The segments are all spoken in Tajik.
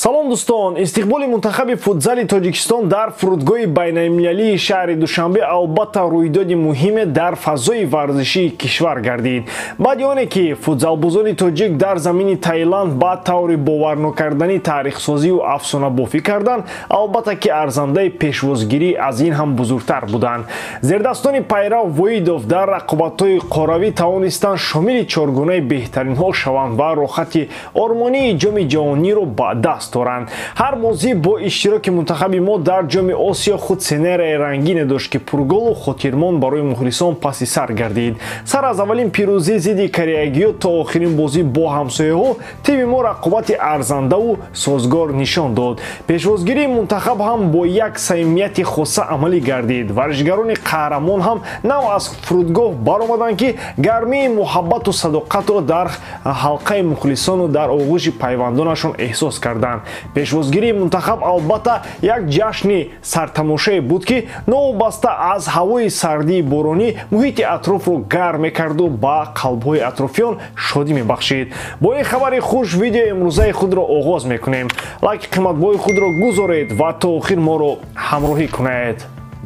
Салом, дӯстон! Истиқболи мунтахаби футзали Тоҷикистон дар фурудгоҳи байналмилалии шаҳри Душанбе албатта рӯйдоди муҳиме дар фазои варзишии кишвар гардид. Баъди оне ки футзалбозони тоҷик дар замини Таиланд ба таври боварнокарданӣ таърихсозию афсонабофӣ карданд, албатта ки арзандаи пешвозгирӣ аз ин ҳам бузургтар буданд. Зердастони Пайрав Воидов дар рақобатҳои қоравӣ тавонистанд шомили чоргунаи беҳтаринҳо шаванд ва роҳати ормонии Ҷоми Ҷаҳониро ба даст доранд. Ҳар бозӣ бо иштироки мунтахаби мо дар Ҷоми Осиё худ сценарияи рангине дошт, ки пурголу хотирмон барои мухлисон паси сар гардид. Сар аз аввалин пирӯзӣ зидди кореягиё то охирин бозӣ бо ҳамсояҳо тими мо рақобати арзандаву созгор нишон дод. Пешвозгирии мунтахаб ҳам бо як самимияти хоса амалӣ гардид. Варзишгарони қаҳрамон ҳам нав аз фурудгоҳ баромаданд, ки гармии муҳаббату садоқатро дар ҳалқаи мухлисону дар оғӯши пайвандонашон эҳсос карданд. Пешвозгирии мунтахаб албатта як ҷашни сартамошае буд, ки новобаста аз ҳавои сардии боронӣ муҳити атрофро гарм мекарду ба қалбҳои атрофиён шодӣ мебахшид. Бо ин хабари хуш видеои имрӯзаи худро оғоз мекунем. Лайки қиматбоҳои худро гузоред ва то охир моро ҳамроҳӣ кунед.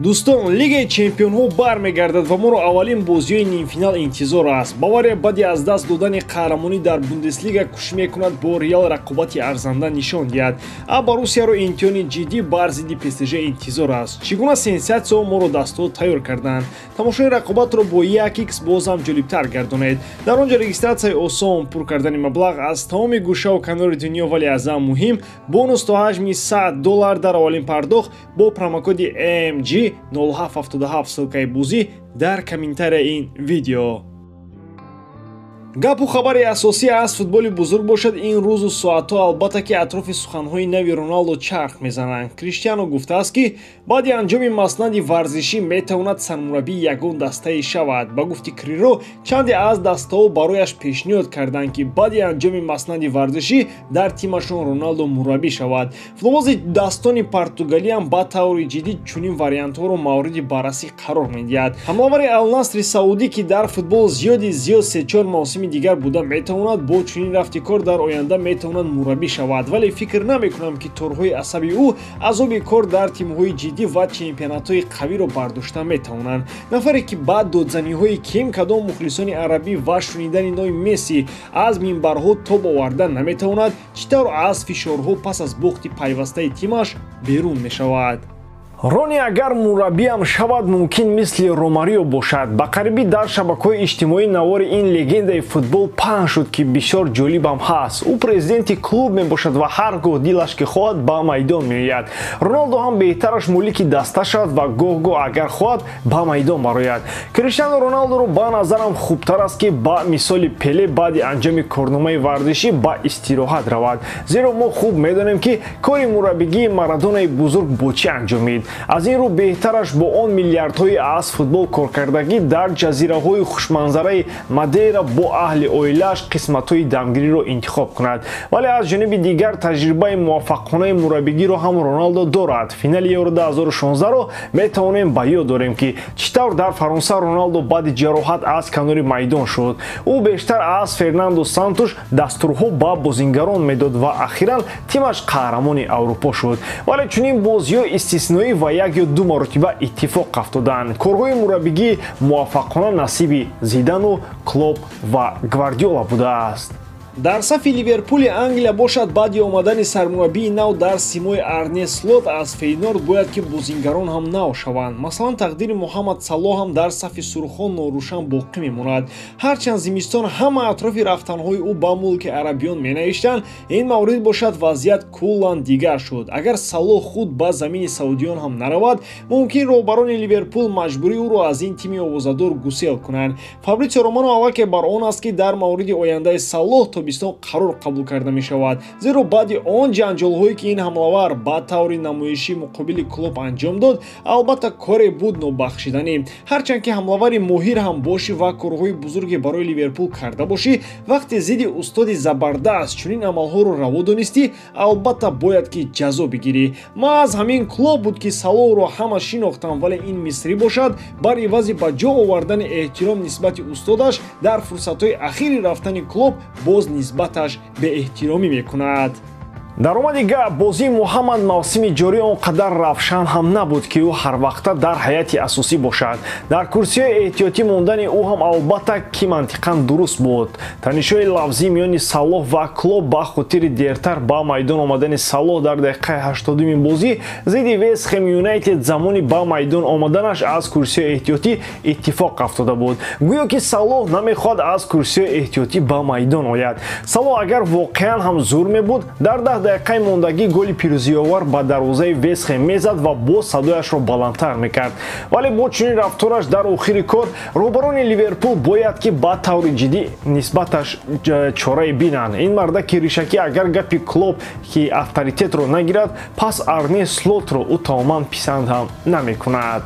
Дӯстон, Лигаи чемпионҳо бармегардад ва моро аввалин бозиҳои нимфинал интизор аст. Бавария баъди аз даст додани қаҳрамонӣ дар Бундеслига кӯшиш мекунад бо Реал рақобати арзанда нишон диҳад, а Боруссияро имтиҳони ҷиддӣ бар зидди ПСЖ интизор аст. Чӣ гуна сенсатсияҳо моро дастҳо тайёр карданд? Тамошои рақобатро бо 1x боз ҳам ҷолибтар гардонед. Дар он ҷо регистратсияи осон, пур кардани маблағ аз тамоми гӯшаву канори дунё, вале аз ҳам муҳим бонус то ҳаҷми 100 доллар дар аввалин пардохт бо промокоди MG 0777. Ссылкаи бозӣ дар комментарияи ин видео. Гапу хабари асосӣ аз футболи бузург бошад, ин рӯзу соатҳо албатта ки атрофи суханҳои нави Роналдо чарх мезананд. Криштиано гуфтааст, ки баъди анҷоми маснади варзишӣ метавонад сармураббии ягон дастае шавад. Ба гуфти Криро, чанде аз дастаҳо барояш пешниҳод карданд, ки баъди анҷоми маснади варзишӣ дар тимашон Роналдо мураббӣ шавад. Футболбози дастони португалиам ба таври ҷиддӣ чунин вариантҳоро мавриди баррасӣ қарор медиҳад. Ҳамлавари Алнасри Саудӣ, ки дар футбол зиёди зиёд се-чор мавсими дигар буда метавонад, бо чунин рафти кор дар оянда метавонад мураббӣ шавад, вале фикр намекунам, ки торҳои асаби ӯ азоби кор дар тимҳои ҷиддӣ ва чемпионатҳои қавиро бардошта метавонанд. Нафаре ки ба додзаниҳои ким кадом мухлисони арабӣ ва шунидани номи Месси аз минбарҳо тоб оварда наметавонад, чӣ тавр аз фишорҳо пас аз бохти пайвастаи тимаш берун мешавад? Рони агар мураббиам шавад, мумкин мисли Ромарио бошад. Ба қарибӣ дар шабакаҳои иҷтимоӣ навори ин легендаи футбол паҳн шуд, ки бисёр ҷолибам ҳаст. Ӯ президенти клуб мебошад ва ҳар гоҳ дилаш ки хоҳад, ба майдон меояд. Роналдо ҳам беҳтараш молики даста шавад ва гоҳ-гоҳ агар хоҳад, ба майдон барояд. Криштиану Роналдоро ба назарам хубтар аст, ки ба мисоли Пеле баъди анҷоми корномаи варзишӣ ба истироҳат равад, зеро мо хуб медонем, ки кори мураббигии Марадонаи бузург бо чӣ анҷомид. Аз ин рӯ беҳтараш бо он миллиардҳои аз футбол коркардагӣ дар ҷазираҳои хушманзараи Мадейра бо аҳли оилааш қисматҳои дамгириро интихоб кунад. Вале аз ҷониби дигар таҷрибаи муваффақонаи мураббигиро ҳам Роналдо дорад. Финали Евро 2016-ро метавонем ба ёд дорем, ки чӣ тавр дар Фаронса Роналдо баъди ҷароҳат аз канори майдон шуд. Ӯ бештар аз Фернандо Сантуш дастурҳо ба бозингарон медод ва ахиран тимаш қаҳрамони Аврупо шуд. Вале чунин бозиҳо истисноӣ ва як ё ду маротиба иттифоқ афтоданд. Корҳои мураббигӣ муваффақона насиби Зидану, Клоп ва Гвардиола будааст. Дар сафи Ливерпули Англия бошад, баъди омадани сармураббии нав дар симои Арне Слот аз Фейнорд бояд ки бозингарон ҳам нав шаванд. Масалан, тақдири Муҳаммад Салоҳ ҳам дар сафи сурхон норӯшан боқӣ мемонад. Ҳарчанд зимистон ҳама атрофи рафтанҳои ӯ ба мулки арабиён менавиштанд, ин маврид бошад вазъият куллан дигар шуд. Агар Салоҳ худ ба замини саудиён ҳам наравад, мумкин роҳбарони Ливерпул маҷбурӣ ӯро аз ин тими овозадор гусел кунанд. Фабритсио Романо аллакай бар он аст, ки дар мавриди ояндаи Салоҳ тобистон қарор қабул карда мешавад, зеро баъди он ҷанҷолҳое, ки ин ҳамлавар ба таври намоишӣ муқобили Клуб анҷом дод, албатта коре буд нобахшиданӣ. Ҳарчанд ки ҳамлавари моҳир ҳам бошӣ ва корҳои бузурге барои Ливерпул карда бошӣ, вақте зидди устоди забардаст чунин амалҳоро раво донистӣ, албатта бояд ки ҷазо бигирӣ. Маҳз ҳамин Клуб буд, ки Салоҳро ҳама шинохтанд, вале ин мисрӣ бошад, бар ивази ба ҷо овардани эҳтиром нисбати устодаш, дар фурсатҳои ахири рафтани Клуб боз нисбаташ беэҳтиромӣ мекунад. Дар омади гап, бозии Муҳаммад мавсими ҷорӣ он қадар равшан ҳам набуд, ки ӯ ҳарвақта дар ҳайати асосӣ бошад. Дар курсиҳои эҳтиётӣ мондани ӯ ҳам албатта ки мантиқан дуруст буд. Танишҳои лафзӣ миёни Салоҳ ва Клоп ба хотири дертар ба майдон омадани Салоҳ дар дақиқаи 80-уми бозӣ зидди Вестхэм Юнайтед замони ба майдон омаданаш аз курсиҳои эҳтиётӣ иттифоқ афтода буд. Гӯё ки Салоҳ намехоҳад аз курсиҳои эҳтиётӣ ба майдон ояд. Салоҳ агар воқеан ҳам зур мебуд, дар 10 дақиқаи мондагӣ голи пирӯзиовар ба дарвозаи Вестхэм мезад ва боз садояшро баландтар мекард. Вале бо чунин рафтораш дар охири кор роҳбарони Ливерпул бояд ки ба таври ҷиддӣ нисбаташ чорае бинанд. Ин мардаки ришакӣ агар гапи Клоп ки авторитетро нагирад, пас Арне Слотро ӯ тамоман писанд ҳам намекунад.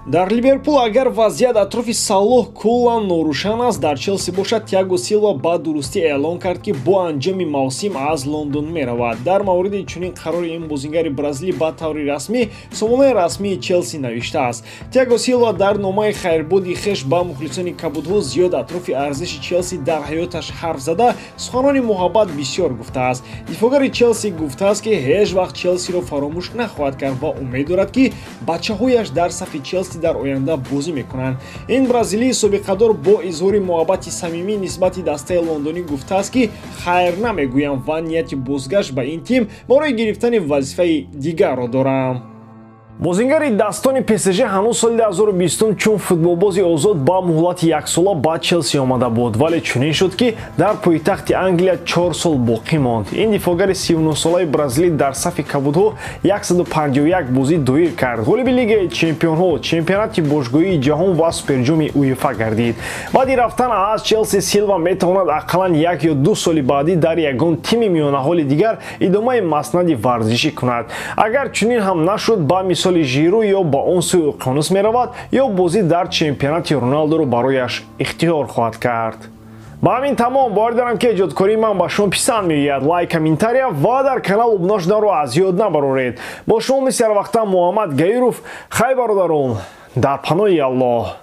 Дар Ливерпул агар вазъият атрофи Салоҳ куллан норӯшан аст, дар Челси бошад Тиаго Силва ба дурустӣ эълон кард, ки бо анҷоми мавсим аз Лондон меравад. Дар мавриди чунин қарори ин бозингари бразилӣ ба таври расмӣ сомонаи расмии Челси навиштааст. Тиаго Силва дар номаи хайрбоди хеш ба мухлисони кабудҳо зиёд атрофи арзиши Челси дар ҳаёташ ҳарф зада, суханони муҳаббат бисёр гуфтааст. Дифоъгари Челси гуфтааст, ки ҳеҷ вақт Челсиро фаромӯш нахоҳад кард ва умед дорад, ки бачаҳояш дар сафи Челси дар оянда бозӣ мекунанд. Ин бразилии собиқадор бо изҳори муҳаббати самимӣ нисбати дастаи лондонӣ гуфтааст, ки хайр намегӯям ва нияти бозгашт ба ин тим барои гирифтани вазифаи дигарро дорам. Бозингари дастони ПСЖ ҳанӯз соли 2020 чун футболбози озод ба муҳлати яксола ба Челси омада буд, вале чунин шуд, ки дар пойтахти Англия 4 сол боқӣ монд. Ин дифоъгари 39-солаи бразилӣ дар сафи кабудҳо 151 бозӣ доир кард. Ғолиби Лигаи чемпионҳо, чемпионати бошгоҳии ҷаҳон ва суперҷоми УЕФА гардид. Баъди рафтан аз Челси Силва метавонад ақаллан 1 ё 2 соли баъдӣ дар ягон тими миёнаҳоли дигар идомаи маснади варзишӣ кунад. Агар чунин ҳам нашуд, ба мисоли Жиру ё ба он сӯи уқёнус меравад ё бозӣ дар чемпионати Роналдоро барояш ихтиёр хоҳад кард. Ба ҳамин тамом. Бовар дорам, ки эҷодкории ман ба шумо писанд меояд. Лайк, комментария ва дар канал обуна шуданро аз ёд набароред. Бо шумо мисли ҳарвақта Муҳаммад Гаиров. Хай, бародарон, дар паноҳи Аллоҳ.